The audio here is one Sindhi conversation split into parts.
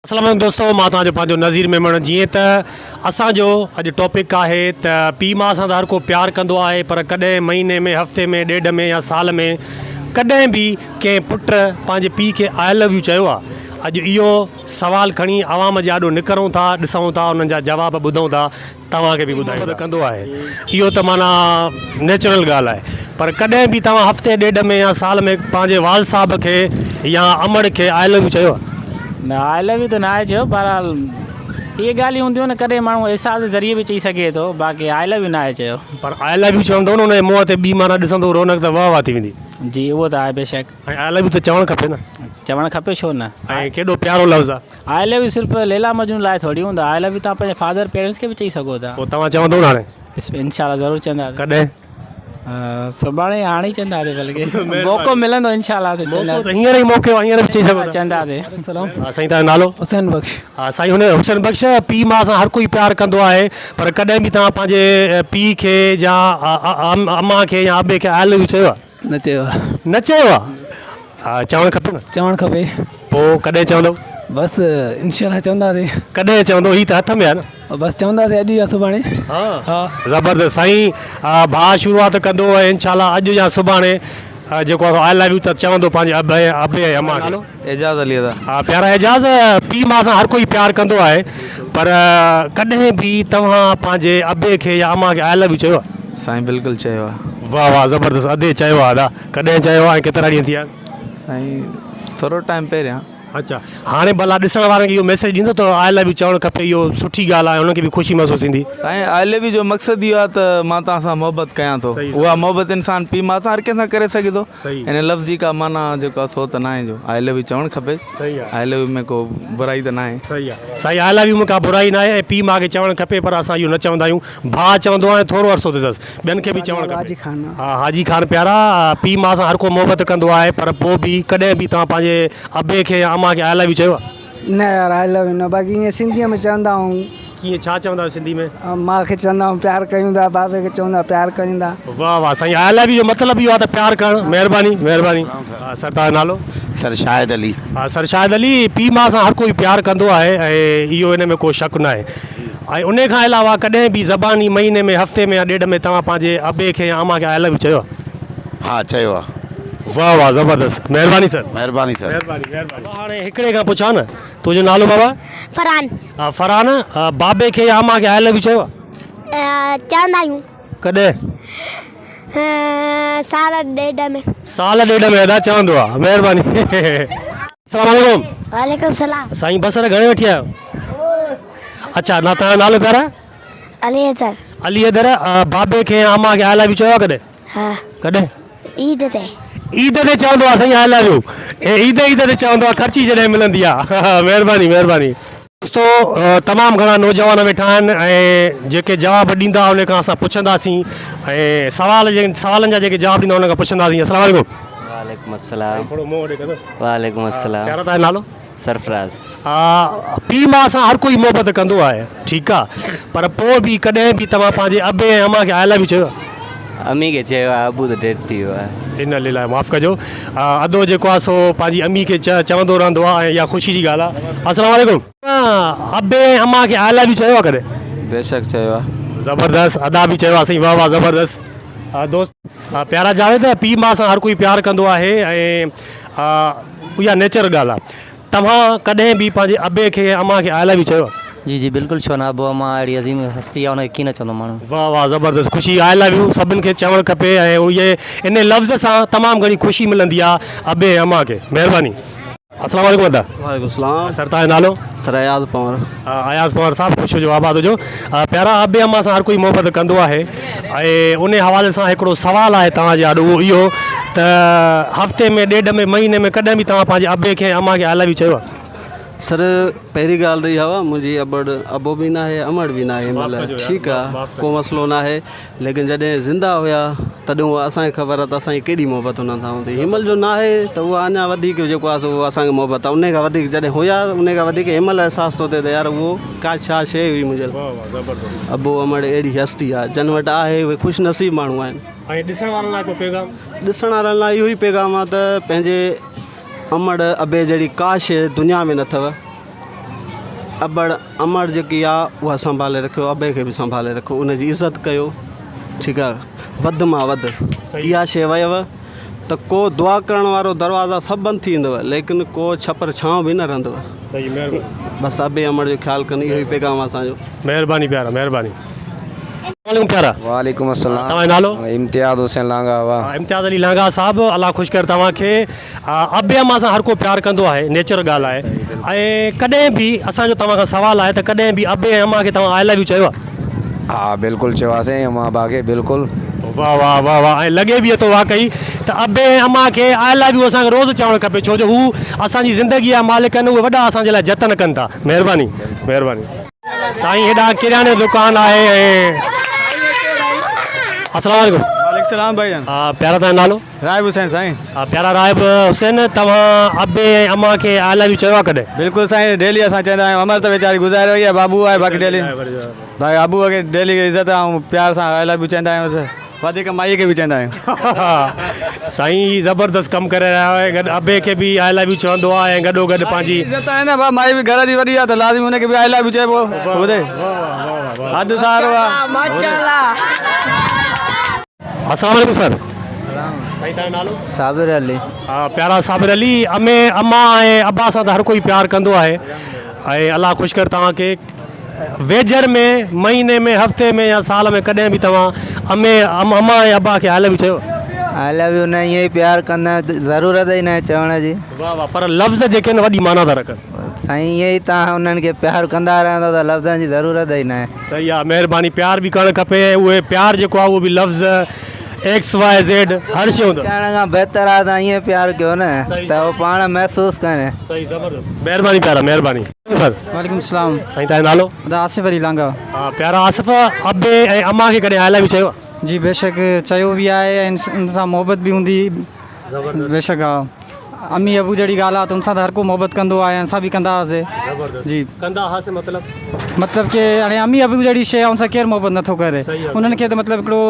السلام عليڪم دوستو مان توهان جو پنهنجو نذير ميمڻ جيئن ته اسان جو اڄ ٽاپڪ آهي ته پيء ماء سان ته هر ڪو پيار ڪندو آهي پر ڪڏهن مهيني ۾ هفتي ۾ ڏيڍ ۾ يا سال ۾ ڪڏهن به ڪنهن پٽ پنهنجي پيء کي آء لو يو چيو آهي اڄ اهو سوال کڻي عوام جي آڏو نڪرون ٿا ڏسون ٿا انهن جا جواب ٻڌون ٿا توهان کي به ٻڌايون ٿا. ڪندو آهي اهو ته معنيٰ نيچرل ڳالهه آهي پر ڪڏهن به توهان هفتي ڏيڍ ۾ يا سال ۾ پنهنجي والد صاحب کي يا امڙ کي آء لو يو چيو آهي؟ نه آء لو يو ته ناهي چيو بهرحال اهي ڳالهيون هونديون آهن ڪڏهن ماڻهو احساس جي ذريعي به چئي سگهي ٿو باقي آء لو يو ناهي چيو. پر آء لو يو چوندو نه ان جي منهن تي ٻي معنيٰ ڏسندو رونق ته واهه واهه ٿي ويندي. جي اهو ته آهي بيشڪ. ۽ آء لو يو ته چوڻ کپي نه. چوڻ کپي ڇو نه. ۽ ڪيڏو پيارو لفظ آهي. آء لو يو صرف ليلا مجنون لاء ٿوري هوندو آء لو يو توهان پنهنجي فادر پيرنٽس کي به چئي سگهو ٿا. پوء توهان چوندو نه هاڻي. انشاء الله ضرور چونداسين. ڪڏهن؟ سڀاڻي هاڻي ئي چونداسين بلڪه موقعو ملندو انشاء الله ته موقعو ته هينئر ئي موقعو آهي هينئر به چئي سگهو ٿا. چونداسين. سلام سائين توهان جو نالو؟ حسين بخش. ها سائين هن حسين بخش پيء ماء سان هر ڪوئي پيار ڪندو آهي پر ڪڏهن به توهان پنهنجي پيء کي يا امان کي يا ابي کي آء لو يو چيو آهي؟ نه چيو آ. نه چيو آ؟ ها چوڻ کپي نه. چوڻ کپي. پوء ڪڏهن چوندؤ؟ بس انشاء الله چونداسين. ڪڏهن چوندؤ هي ته هٿ ۾ آ نه. بس چونداسين اڄ يا سڀاڻي. ها زبردست سائين ڀاء شروعات ڪندو ۽ انشاء الله اڄ يا سڀاڻي جيڪو آ سو آء لو يو ته چوندو پنهنجي ابي ابي ۽ امان کي. اعجاز علي ادا. ها پيارا اعجاز پيء ماء سان هر ڪوئي پيار ڪندو آهي پر ڪڏهن به توهان پنهنجي ابي کي يا امان کي آء لو يو چيو آهي؟ سائين بلڪل چيو آهي. واه واه زبردست ادي چيو آهي ادا ڪڏهن چيو آهي ۽ ڪيترا ڏينهن ٿي ويا آهن؟ سائين ٿورو ٽائيم پهريان. اچا هاڻي ڀلا ڏسڻ وارن کي اهو ميسيج ڏيندو ته آء لو يو چوڻ کپي اهو سٺي ڳالهه آهي انهن کي به خوشي محسوس ٿيندي. سائين آء لو يو جو مقصد اهو آهي ته مان توهان سان محبت ڪيان ٿو اها محبت انسان پيء ماء سان هر ڪنهن سان ڪري سگهي ٿو. ان لفظ جي ڪا معنيٰ جيڪو آهي سو ته ناهي جو آء لو يو چوڻ کپي آء لو يو ۾ ڪو برائي ته ناهي. صحيح آ سائين آء لو يو ۾ ڪا برائي ناهي ۽ پيء ماء کي چوڻ کپي پر اسان اهو نه چوندا آهيون ڀاء چوندو آهي ٿورو عرصو ٿيو اٿس ٻين کي به چوڻ کپي ها حاجي خان پيارا پيء ماء سان هر ڪو محبت ڪندو آهي پر پوء به ڪڏهن به توهان پنهنجي ابي کي يا امان کي آء لو يو چيو آهي. نه يار آء لو يو نه باقي ائين سنڌيء ۾ چوندا آهيون. ڪيئن ڇا چوندا آهيو سنڌي ۾؟ ماء کي چوندا آهيون پيار ڪيون ٿا بابي کي چوندا پيار ڪيون ٿا. واه واه سائين آء لو يو جو مطلب اهو آهي ته پيار ڪرڻ مهرباني مهرباني ها سر توهان جو نالو؟ سر شاهد علي. ها سر شاهد علي پيء ماء سان هر ڪوئي پيار ڪندو آهي ۽ اهو ان ۾ ڪو شڪ ناهي ۽ انهي کان علاوه ڪڏهن به زباني مهيني ۾ هفتي ۾ يا ڏيڍ ۾ توهان پنهنجي ابي کي يا امان کي آء لو يو چيو آهي؟ ها چيو آهي. واه واه زبردست مهرباني سر. مهرباني سر. مهرباني مهرباني. بابا هاڻي هڪڙي کان پڇان نه تنهنجو نالو بابا؟ فرحان. ها فرحان بابي کي يا امان کي آء لو يو چيو آ؟ چوندا آهيون. ڪڏهن؟ سال ڏيڍ ۾. سال ڏيڍ ۾ ادا چوندو آ مهرباني. السلام عليڪم. وعليڪم السلام. سائين بصر گهڻي وٺي آيو؟ اڇا نا تنهنجو نالو پيارا؟ علي حيدر. علي حيدر بابي کي يا امان کي آء لو يو چيو آ ڪڏهن؟ ها. ڪڏهن؟ عيد تي. عيد تي چوندو آ سائين آء لو يو عيد عيد تي چوندو آ خرچي جڏهن ملندي آ مهرباني مهرباني. دوستو تمام گهڻا نوجوان ويٺا آهن ۽ جيڪي جواب ڏيندا ان کان اسان پڇنداسين ۽ سوال جي سوالن جا جيڪي جواب ڏيندا ان کان پڇنداسين السلام عليڪم. وعليڪم السلام. ٿورو منهن هوڏي ڪندو. وعليڪم السلام. پيارا تنهنجو نالو؟ سرفراز. پيء ماء سان هر ڪوئي محبت ڪندو آهي ٺيڪ آ پر پوء به ڪڏهن به توهان پنهنجي ابي ۽ امان کي آء لو يو چيو آ؟ امي کي چيو آ ابو ته ڊيڊ ٿي ويو آهي. ان لله معاف ڪجو ادو جيڪو آ سو پنهنجي امي کي چوندو رهندو آ ۽ اها خوشي جي ڳالهه آ السلام عليڪم. ابي ۽ امان کي آء لو يو چيو آ ڪڏهن؟ بيشڪ چيو آ. زبردست ادا به چيو آ سائين واه واه زبردست دوست پيارا جاويد پيء ماء سان هر ڪوئي پيار ڪندو آهي ۽ اها نيچر ڳالهه آ. توهان ڪڏهن به پنهنجي ابي کي يا امان کي آء لو يو چيو آ؟ جي جي بلڪل ڇو نه ابو امان اهڙي عظيم هستي آ ان کي ڪيئن نه چوندو ماڻهو. واه واه زبردست خوشي آء لو يو سڀن کي چوڻ کپي ۽ اهي ان لفظ سان تمام گهڻي خوشي ملندي آ ابي ۽ امان کي مهرباني. السلام عليڪم ادا. وعليڪم السلام. سر توهان جو نالو؟ سر اياز پنهور. اياز پنهور صاحب خوش هجو آباد هجو پيارا ابي امان سان هر ڪوئي محبت ڪندو آهي ۽ انهي حوالي سان هڪڙو سوال آهي توهان جي آڏو اهو اهو ته هفتي ۾ ڏيڍ ۾ مهيني ۾ ڪڏهن به توهان پنهنجي ابي کي ۽ امان کي آء لو يو چيو آهي؟ سر پهرين ڳالهه ته اها هئا منهنجي ابڙ ابو به ناهي امڙ به ناهي هن مهل ٺيڪ آهي ڪو مسئلو ناهي ليڪن جڏهن زنده هيا تڏهن اها اسان کي خبر آهي ته اسان جي ڪيڏي محبت انهن سان هوندي هئي هن مهل جو ناهي ته اها اڃا وڌيڪ جيڪو آهي سو اسان کي محبت آهي انهي کان وڌيڪ جڏهن هيا انهي کان وڌيڪ هن مهل احساس ٿو ٿئي ته يار اهو ڪا ڇا شيء هئي منهنجي لاء ابو امڙ اهڙي هستي آهي جن وٽ آهي اهي خوش نصيب ماڻهو آهن. ۽ ڏسڻ وارن لاء ڪو پيغام؟ ڏسڻ وارن لاء اهو ئي پيغام آهي ته پنهنجي امڙ ابي جهڙي ڪا شيء دنيا ۾ نه اٿو. ابڙ امڙ جيڪي آ اها سنڀالي رکيو ابي کي به سنڀالي رکو ان جي عزت ڪيو ٺيڪ آ وڌ مان وڌ اها شي ويو ته ڪو دعا ڪرڻ وارو دروازا سڀ بند ٿي ويندو ليڪن ڪو ڇپر ڇانو به نه رهندو صحيح مهرباني بس ابي امڙ جو خيال ڪن اهو ئي پيغام آ اسان جو. مهرباني پيارا مهرباني. السلام عليڪم پيارا. وعليڪم السلام توهان جو نالو؟ امتياز حسين لانگاهه واهه. امتياز علي لانگاهه صاحب الله خوش ڪري توهان کي ابي امان سان هر ڪو پيار ڪندو آهي نيچر ڳالهه آهي ۽ ڪڏهن به اسان جو توهان کان سوال آهي ته ڪڏهن به ابي ۽ امان کي توهان آء لو يو چيو آهي؟ ها بلڪل چيو آهي سائين امان ابا کي بلڪل. واه واه واه واه ۽ لڳي به ٿو واقعي ته ابي ۽ امان کي آء لو يو اسان کي روز چوڻ کپي ڇو جو هو اسان جي زندگي جا مالڪ آهن اهي وڏا اسان جي لاء جتن ڪن ٿا مهرباني مهرباني. سائين هيڏانهن ڪرياني جو دڪان آهي ۽ السلام عليڪم. وعليڪم السلام ڀائي جان. ها پيارا تنهنجو نالو؟ راهب حسين سائين. ها پيارا راهب حسين توهان ابي ۽ امان کي آء لو يو چيو آهي ڪڏهن؟ بلڪل سائين ڊيلي اسان چوندا آهيون امڙ ته ويچاري گذاري وئي آهي بابو آهي باقي ڊيلي ڀائي ابو کي ڊيلي عزت ۽ پيار سان آء لو يو چوندا آهيون وڌيڪ مائي کي به چوندا آهيون. سائين هي زبردست ڪم ڪري رهيا آهيو گڏ ابي کي به آء لو يو چوندو آهي ۽ گڏو گڏ پنهنجي. عزت آهي نه ڀاء مائي به گهر جي وڏي آهي ته لازمي ان کي به آء لو يو چئبو ٻڌئي حد سارو آهي. السلام عليڪم سر. سائين تنهنجو نالو؟ صابر علي. ها پيارا صابر علي امي اما ۽ ابا سان ته هر ڪوئي پيار ڪندو آهي ۽ الله خوش ڪري توهان کي ويجهر ۾ مهيني ۾ هفتي ۾ يا سال ۾ ڪڏهن به توهان امي اما ۽ ابا کي آء لو يو چيو؟ آء لو يو نه ائين ئي پيار ڪندا آهيون ضرورت ئي ناهي چوڻ جي. واه واه پر لفظ جيڪي آهن وڏي معنيٰ ٿا رکن. سائين ائين ئي توهان انهن کي پيار ڪندا رهندو ته لفظن جي ضرورت ئي ناهي. صحيح آ مهرباني پيار به ڪرڻ کپي ۽ اهي پيار جيڪو آ اهو به لفظ ايڪس واء زيڊ هر شي هوندو. چوڻ کان بهتر آ ته ائين پيار ڪيو نه ته هو پاڻ محسوس ڪن. صحيح زبردست مهرباني پيارا مهرباني سر. وعليڪم السلام. سائين تنهنجو نالو؟ ادا آصف علي لانگاهه. ها پيارا آصف ابي ۽ امان کي ڪڏهن آء لو يو چيو آ؟ جي بيشڪ چيو به آهي ۽ ان سان محبت به هوندي بيشڪ ها امي ابو جهڙي ڳالهه آ ته ان سان ته هر ڪو محبت ڪندو آهي ۽ اسان به ڪندا هئاسي جي ڪندا هئاسي مطلب مطلب ڪي هاڻي امي ابو جهڙي شيء آ ان سان ڪير محبت نٿو ڪري انهن کي ته مطلب هڪڙو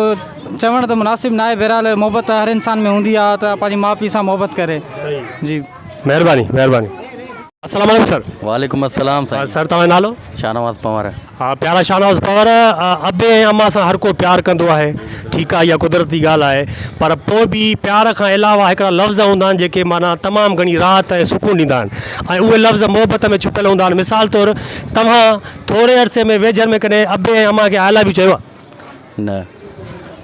چوڻ ته مناسب ناهي بهرحال محبت ته هر انسان ۾ هوندي آ ته پنهنجي ماء پيء سان محبت ڪري جي مهرباني مهرباني السلام عليڪم سر. وعليڪم السلام سائين. سر توهان جو نالو؟ شاهنواز پنهور. ها پيارا شاهنواز پنهور ابي ۽ امان سان هر ڪو پيار ڪندو آهي ٺيڪ آهي اها قدرتي ڳالهه آهي پر پوء به پيار کان علاوه هڪڙا لفظ هوندا آهن جيڪي معنيٰ تمام گهڻي راحت ۽ سڪون ڏيندا آهن ۽ اهي لفظ محبت ۾ ڇپيل هوندا آهن مثال طور توهان ٿوري عرصي ۾ ويجهر ۾ ڪڏهن ابي ۽ امان کي آء لو يو چيو آهي؟ نه.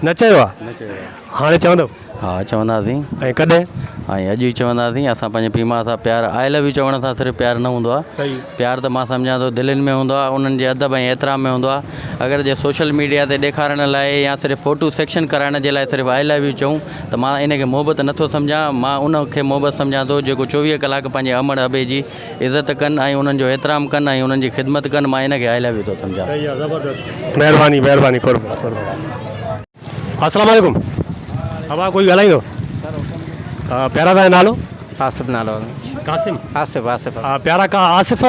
نه چيو آ؟ نه چيو آ. هاڻي چوندؤ؟ ها چونداسين. ۽ ڪڏهن؟ ۽ اڄ ئي چونداسين. اسان پنهنجي پيء ماء سان پيار آء لو يو چوڻ سان صرف پيار نه هوندو آ. صحيح. پيار ته مان سمجهان ٿو دلين ۾ هوندو آ انهن جي ادب ۽ احترام ۾ هوندو آ. اگر جي سوشل ميڊيا تي ڏيکارڻ لاء يا صرف فوٽو سيڪشن ڪرائڻ جي لاء صرف آء لو يو چئون ته مان ان کي محبت نه ٿو سمجهان. مان ان کي محبت سمجهان ٿو جيڪو 24 ڪلاڪ پنهنجي امڙ ابي جي عزت ڪن ۽ انهن جو احترام ڪن ۽ انهن جي خدمت ڪن مان ان کي آء لو يو ٿو سمجهان. صحيح آ زبردست مهرباني مهرباني قرب قرب السلام عليڪم ابا ڪوئي ڳالهائيندو ها پيارا تنهنجو نالو آصف نالو قاسم آصف آصف ها پيارا ڪا آصف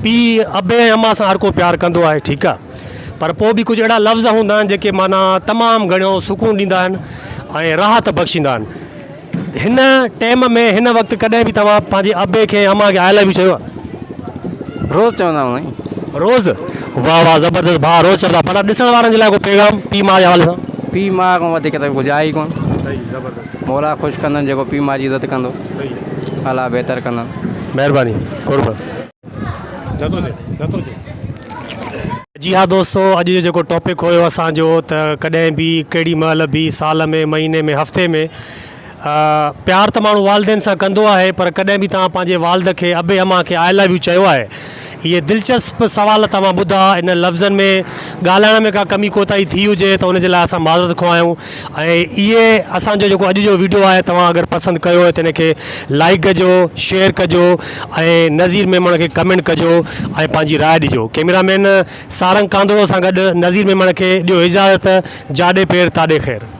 پي ابي ۽ اما سان هر ڪو پيار ڪندو آهي ٺيڪ آ پر پوء به ڪجهه اهڙا لفظ هوندا آهن جيڪي معنيٰ تمام گهڻو سڪون ڏيندا آهن ۽ راحت بخشيندا آهن هن ٽيم ۾ هن وقت ڪڏهن به توهان پنهنجي ابي کي ۽ امان کي آء لو يو چيو آهي؟ روز چوندا آهيون سائين. روز؟ واه واه زبردست ڀاء روز چوندا پر ڏسڻ وارن جي لاء ڪو پيغام پيء ماء جي حوالي سان؟ پيء ماء کان وڌيڪ ته ڪجهه آهي ئي ڪونه. صحيح زبردست. مولا خوش ڪندن جيڪو پيء ماء جي عزت ڪندو. صحيح. الله بهتر ڪندن. مهرباني قرب. نٿو ٿئي نٿو ٿئي. جي ها دوستو اڄ جو جيڪو ٽاپڪ هيو اسان جو ته ڪڏهن به ڪهڙي مهل به سال ۾ مهيني ۾ هفتي ۾ پيار ته ماڻهو والدين سان ڪندو آهي پر ڪڏهن به توهان پنهنجي والد کي ابي امان کي آء لو يو چيو آهي اهي دلچسپ سوال توهان ٻڌا ان لفظن ۾ ڳالهائڻ ۾ ڪا ڪمي ڪوتاهي ٿي هجي ته ان جي لاء اسان معذرت خواهه آهيون ۽ اهي اسان جو جيڪو اڄ جو ويڊيو آهي توهان اگر پسند ڪيو ته ان کي لائيڪ ڪجو شيئر ڪجو ۽ نذير ميمڻ کي ڪمينٽ ڪجو ۽ پنهنجي راء ڏجو ڪيميرا مين سارنگ ڪانڌڙو سان گڏ نذير ميمڻ کي ڏيو اجازت جاڏي پير تاڏي خير.